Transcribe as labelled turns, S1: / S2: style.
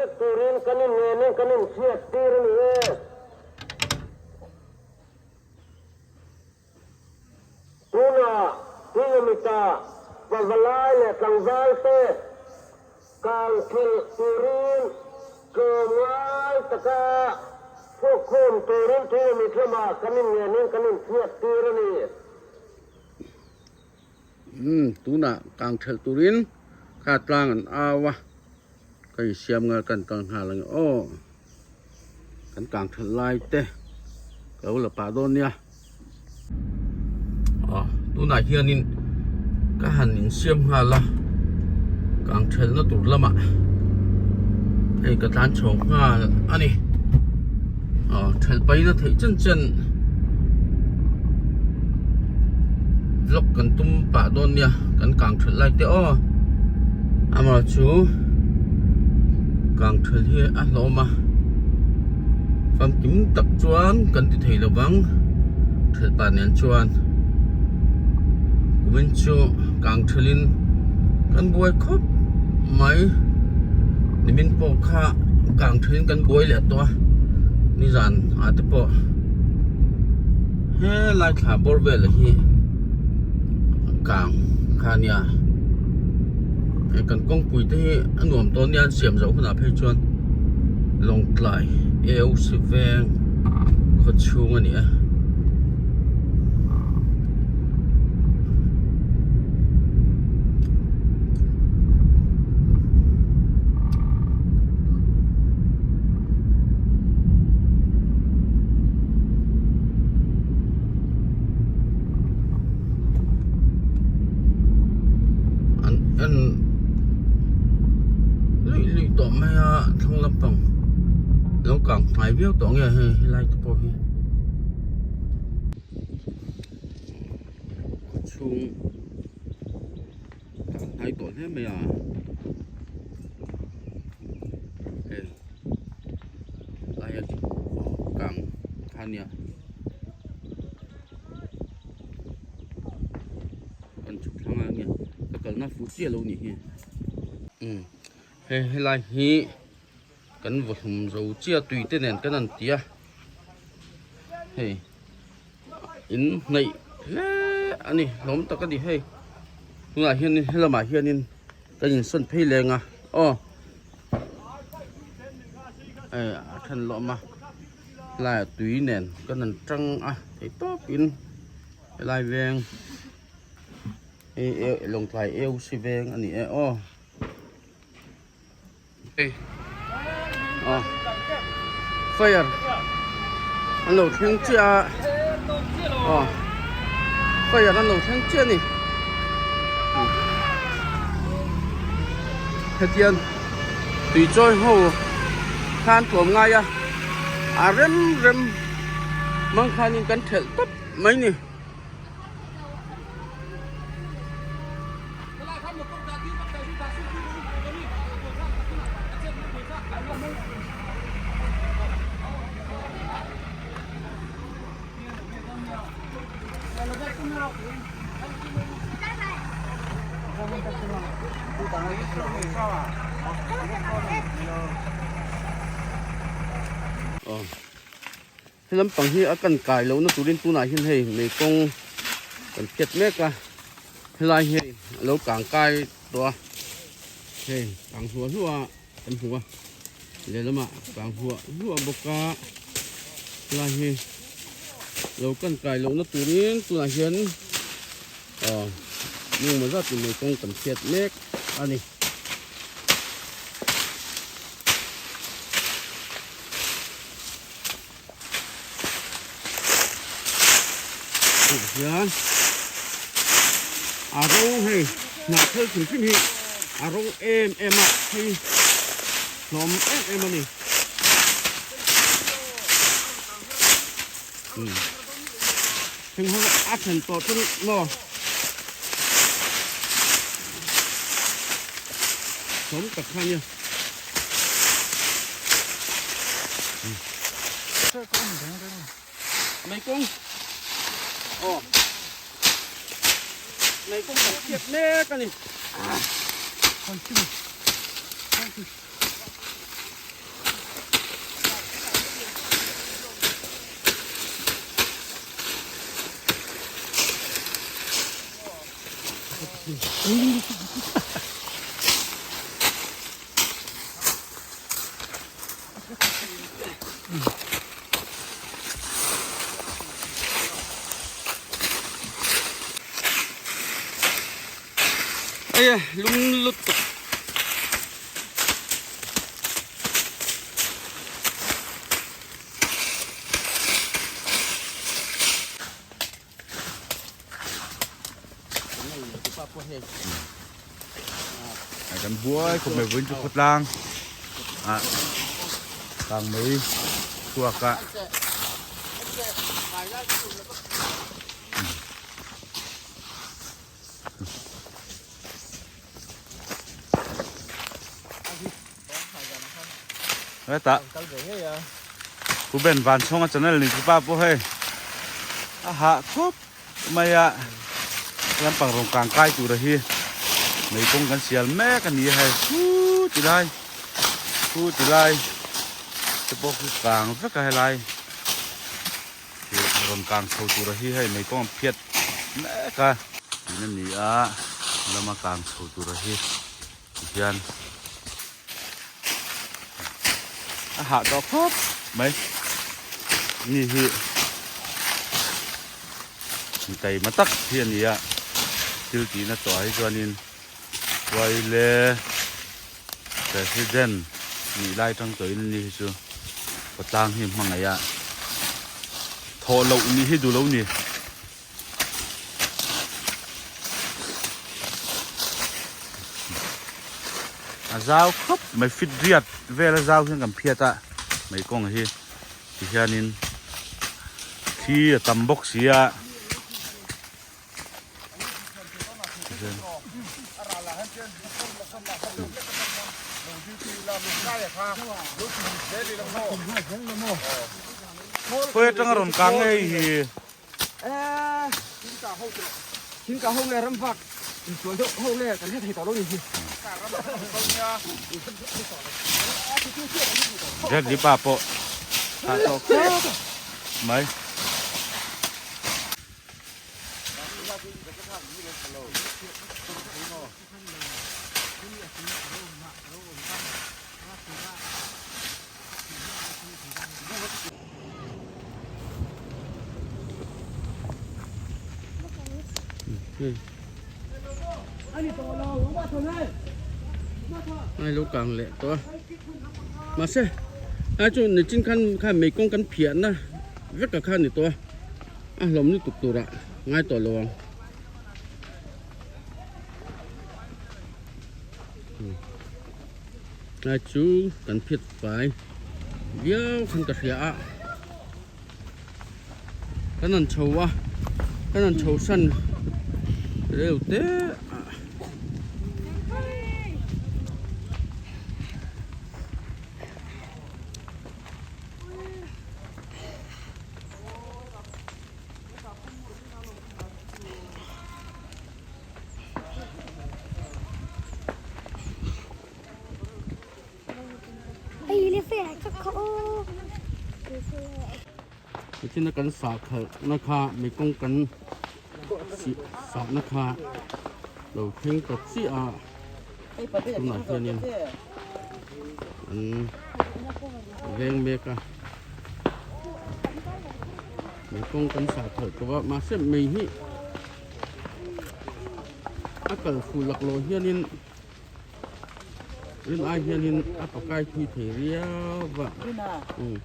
S1: vek turin kan innenin kan inhriattir a ni e. Tunah Tuilamita pavalai leh tlangvalte kang thelh turin tlawmngai taka chhuakkhawm turin Tuilamit lamah kan innenin kan inhriattir a ni.
S2: Umm tunah kang thelh turin kha tlang an au a ka insiam ngal kan kal nghal ang aw kan kang thelh lai te ka lo la pah dawn nia aw tunah hianin ka han insiam nghal a kang thelh na tur lamah hei ka tlan chho nghal a ni aw thelh paina theih chen chen. Vlog kan tum pah dawn nia kan kang thelh lai te aw amaherawh chu kang thelh hi a hlawm a famkim tak chuan kan ti thei lo vang thelh pah nen chuan kumin chu kang thelh in kan buai khawp mai nimin pawh kha kang thelh in kan buai leh tawh a nizan ah te pawh. Helai thla bawr vel hi kang kha nia hei kan kawngpui te hi a nuam tawn nia an siam zawh hunah phei chuan Lawngtlai AOC veng khaw chhung a ni a. An en luih luih tawh mai a thlang lampang lo kang hnai viau tawh nge hei helai te pawh hi khawchhung kang hnai tawh hle mai a hei. Lai hian kang kha nia kan chhuk thlang a nia ka kalna fuh chiah lo nih hi umm hei helai hi kan vaw hlum zo chiah tui te nen kan an ti a hei in hnaih hle a ni hlawm tak a ni hei tunah hianin helamah hianin kan insawn phei leng a aw. Hei a then lawm a helaiah tui nen kan han tang a thei tawpin helai veng hei lawngtlai AOC veng a ni e aw hei aw fire an lo thleng chiah a aw fire an lo thleng chiah a ni. Hetiang tui chawi ho khan tlawm ngai a a rem rem mang khanin kan thelh tawp mai ni. He lampang hi a kan kai lohna turin tunah hian hei mei kawng kan phiat mek a helai hi a lo kang kai tawh a hei kang hluah hluah a kan hmu a lehlamah kang hluah hluah bawk a helai hi lo kan kai lohna turin tunah hian aw engemaw zat in mei kawng kan phiat mek a ni. Hian a ro hei hnah thel hrim hrim hi a ro em em a hei hlawm em em a ni heng ho a then tawh chu maw hlawm tak kha nia. Mei kawng aw mei kawng kan hriat mek a ni. Aya lum lutuk.
S3: Kan buai khawp mai vawiin chu khawtlang ah kang mai chhuak a. Hetah Pu Ben Vanchhawnga channel ni chu pa pawh hei a hah khawp mai a lampang rawn kang kai tura hi mei kawng kan sial mek a ni a hei khu ti lai khu ti lai te pawh khi kang vek a helai rawn kang chho tura hi hei mei kawng an phiat mek a tih a ni a lama kang chho tura hi tihian a hah tawh khawp mai ni hi mi taima tak hi a ni a thil tihna tawh ah hi chuanin Uaile President nih lai tang tawhin ani hi chu khawtlang hi hmangaih a thawh loh nih hi duh lo ni. A zau khawp mai fit riat vel a zau hian kan phiat a mai kawng hi ti hianin thi a tam bawk si a Khawi atanga rawn kang nge hei hi. Jack Lipa pawh a tawh khawp mai.
S2: Ai lo kang leh tawh a mahse ai chu nichin khan khan mei kawng kan phiah na vek a kha ni tawh a a hlawm lutuk turah ngai tawh lo ang. Tlai chu kan phiat fai viau khan ka hria a kan han chho a kan han chho san reu te a. Nichina kan sah khalh na kha mekawng kan sah na kha lo thleng ta chiah a tunah hianin an veng mek a mekawng kan sah khalh tawh a mahse mei hi a kal fu laklawh hianin rin ai hianin a pakai thui thei riau va umm.